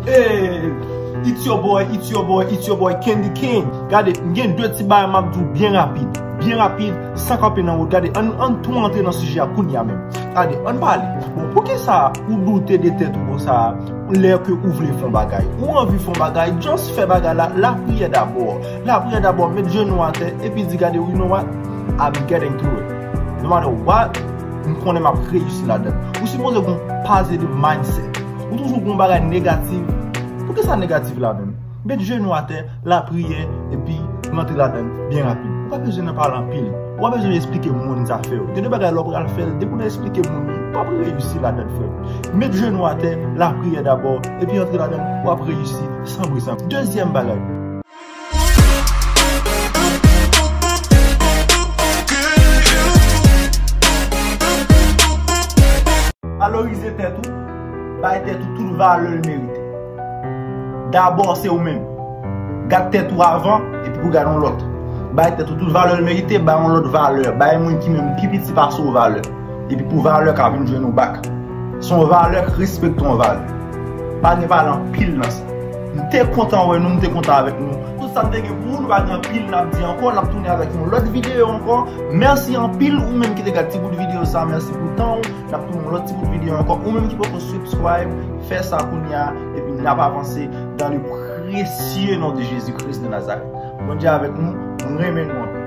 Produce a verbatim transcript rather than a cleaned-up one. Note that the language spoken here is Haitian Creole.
Hey, it's your boy, it's your boy, it's your boy Candy King. Gade, m gen de ti bagay m ap di w byen rapid, byen rapid, san kanpe nan wout. Gade, ann, ann tou antre nan sijè a kounye a menm. Gade, ann pale. Bon, poukisa ou doute de tèt ou konsa lè ke ou vle fè yon bagay? Ou anvi fè yon bagay, just fè bagay la, lapriyè dabò. Lapriyè dabò, met jenou atè, epi di, gade, you know what? I'm getting through it. No matter what, m konnen m ap reyisi ladan. Ou sipoze gen yon positive mindset. Ou toujou gen yon bagay negatif. Poukisa negatif la menm? Met jenou atè, lapriyè, epi rantre ladan byen rapid. Ou pa bezwen nan pale anpil. Ou pa bezwen eksplike moun zafè w. Gen de bagay lè w pral fè l, depi w nan eksplike moun li, w ap reyisi ladan, frè. Met jenou atè, lapriyè dabò, epi rantre ladan, w ap reyisi san bri san. Dezyèm bagay. Valorize tèt ou, bay tèt ou tout valè l merite. Dabò se ou menm. Gad tèt ou avan, epi pou gad yon lòt. Bay tèt ou tout valè l merite, bay yon lòt valè. Bay moun ki menm pi piti pase w valè. Epi pou valè ka vin jwenn ou back. Se yon valè k respekte yon valè. Pa gen pale anpil nan sa. M te kontan wè nou, m te kontan avèk nou. Tout sa m te gen pou nou, pa gen anpil n ap di ankò, n ap tounen avèk yon lòt videyo ankò. Mèsi anpil ou menm ki te gad ti bout videyo sa, mèsi pou tan w. N ap tounen yon lòt ti bout videyo ankò. Ou menm ki poko subscribe, fè sa kounye a, epi n ap avanse dans le précieux nom de Jésus-Christ de Nazareth. Bondye avèk nou, m renmen nou anpil.